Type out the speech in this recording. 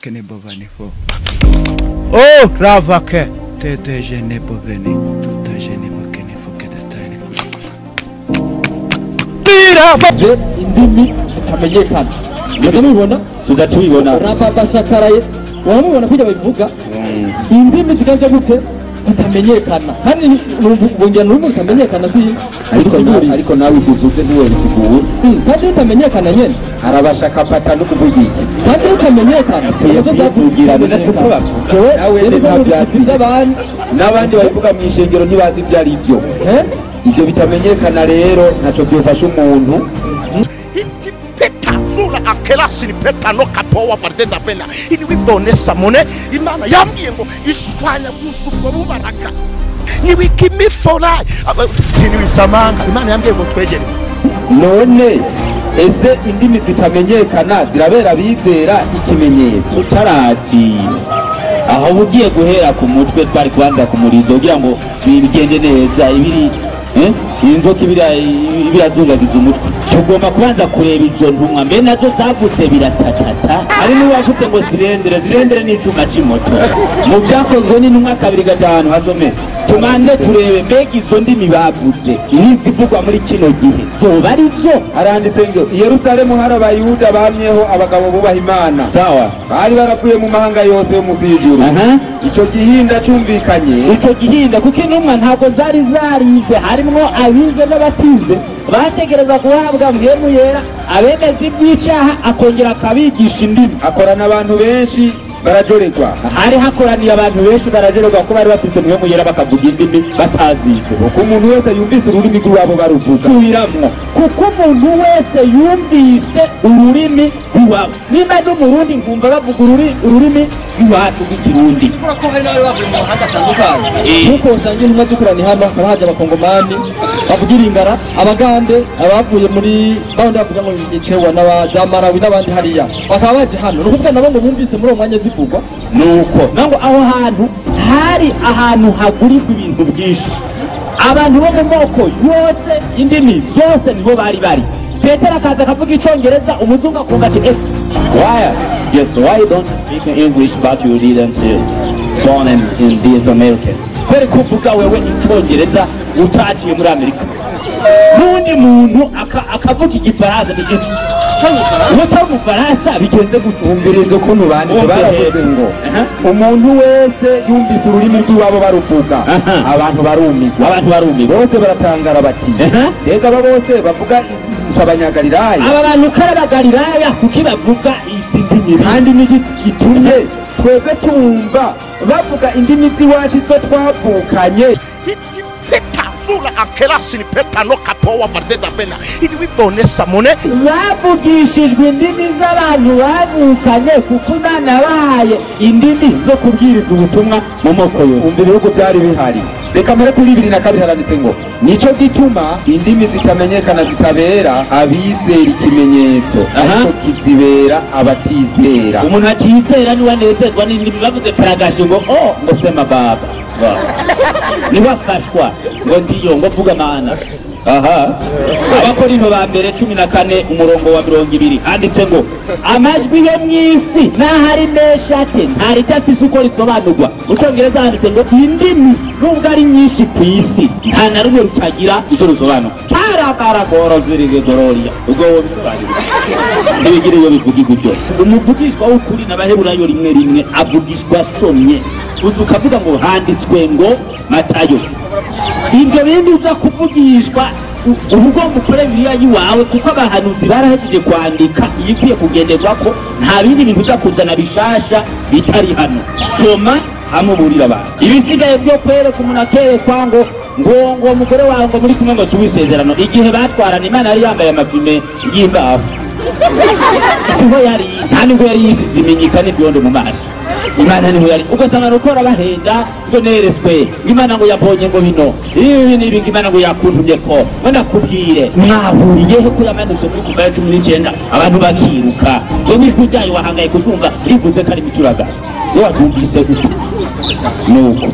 Kenebovanifo. Oh, ravake tete jene boveni tuta jene mokenefo kedatani. Tira indimi zitamenyekana. Mubibona tuza tubibona. Rababashakaraye wamubona kujya babivuga indimi ziganje gute zitamenyekana. Kandi bongera n'ururimi rutamenyekana si ariko nawe uvuze ntiwe bisigura. Kandi rutamenyekana nyene arabashaka pata no kuvuga iki kandi rutamenyekana kugira nawe n'abandi babivuga mu ishengero ntibazi ibyo ari byo. Ibyo bitamenyekana rero ntaco byofasha umuntu. Akela no kapowa fardenda pena iniwibonesa mone imana yambwiye ngo ishwanya gusubwa bubaraka niwikimifora niwisamanga imana yambwiye ngo twegere. None ese indimi zitamenyekana zirabera bizera ikimenyetso utarati aho ugiye guhera ku mutwe twari kubanza kumurizo kugira ngo bigende neza ibiri inzoka ibirazungagiza umutwe. Tugomba kubanza kureba izo ntumwa mbe nazo zavutse biratatata. Hari n'uwashutse ngo zirendere zirendere n'icuma c'imoto mu byakozwe n'intumwa 2:5 hasome tumande turebe mbega izo ndimi bavuze n'izivugwa muri kino gihe zoba ari zo. Haranditse ngo i Yerusalemu hari abayuda bamyeho abagabo bubaha Imana, sawa, bari baravuye mu mahanga yose yo munsi y'ijuru. Icyo gihinda cyumvikanye, icyo gihinda kuko intumwa ntabwo zari zarize, harimwo abize n'abatize bategereza guhabwa mpemu yera abemeza iby'icyaha akongera akabigisha indimi. Akorana abantu benshi barajorerwa. Hari hakoraniye abantu benshi barajorerwa ko bari bafise mpemu yera bakavuga indimi batazize. Kuko umuntu wese yumvise ururimi rwabo baruvuga. Subiramwo, kuko umuntu wese yumvise ururimi rwabo. Nimba ndi Umurundi nkumva bavuga ururimi rw'iwacu rw'ikirundi. Kubera ko hari n'abari bavuye mu mahanga atandukanye, nkuko usanga intumwa zikoraniye hano hakaba haje abakongomani bavuga iringara, abagande, abavuye muri bandi bavuga ngo Icewa n'abaza Malawi n'abandi hariya bakaba baje hano. Ni ukuvuga nabo ngo bumvise muri uwo mwanya zivugwa. Nuko nango aho hantu hari ahantu hagurirwa ibintu byinshi, abantu bo mu moko yose indimi zose niho bari bari. Petero akaza akavuga icyongereza, umuzungu akumva ati Why? Yes, why don't you speak English but you didn't born in this America? Kweri kuvuga wewe icyongereza utaciye muri Amerika. N'undi muntu akavuga igifaransa utari umufaransa bigenze gute? Umviriza ukuntu banditse, baravuze ngo umuntu wese yumvise ururimi rw'iwabo baruvuga abantu barumirwa, abantu barumirwa bose baratangara bati mbega aba bose bavuga Abanyagalilaya, aba bantu ko ari Abagalilaya kuki bavuga izi ndimi? Kandi n'iki gitumye twebwe tumva bavuga indimi z'iwacu izo twavukanye. Bavugishijwe indimi z'abantu bavukanye kuko Imana yabahaye indimi zo kubwiriza ubutumwa mu moko yose. Umva ibihugu byari bihari. Reka mbere kuri 22 haranditse ngo nico gituma indimi zitamenyekana zitabera abizera ikimenyetso ariko kizibera abatizera. Umuntu atizera niwe anezezwa n'indimi. Bavuze paragashi ngo oh ngo sema baba, niwe afashwa ngo ndiyo ngo vuga mana. Aha Abakorinto ba mbere 14 umurongo wa 20 handitse ngo amajwi yo mw'isi n'ahari menshi ate ntaritafise uko risobanurwa. Mu cyongereza handitse ngo indimi nubwo ari nyinshi ku isi nta na rumwe rutagira icyo rusobanura. Tarabara zirigegororia ubwo bisobanura ntibigira iyo bivuga gutyo. Umuvugishwa w'ukuri n'Abaheburayo 1:1 avugishwa asomye, uza ukavuga ngo handitswe ngo Matayo. Ibyo bindi uza kuvugishwa ubwo mukore Bibiliya yiwawe kuko abahanuzi barahejeje kwandika iyikwiye kugenderwa ko nta bindi bintu uza kuzana bishasha bitari hano. Soma hamwe burira abantu. Ibisigaye byo kwereka umuntu akerekwa ngo ngo umugore wawe ngo muri kumwe ngo suwisezerano. Igihe batwarana Imana yari yambaye amapine y'imbaho, siho yari, nta nubwo yari yisize iminyika n'ibyondo mu maso. Imana niho yari. Ugasanga nukora bahenda ngo nereswe Imana ngo yabonye ngo bino ibi n'ibi, Imana ngo yakuntumye ko ngo nakubwire. Mwahuriye he ko yamanutse muri kuva 19 abantu bakiruka ngo n'ijwi ryayo wahangaye kuryumva rivuze ko ari mituraga iyo wabyumvise gutyo. Nuko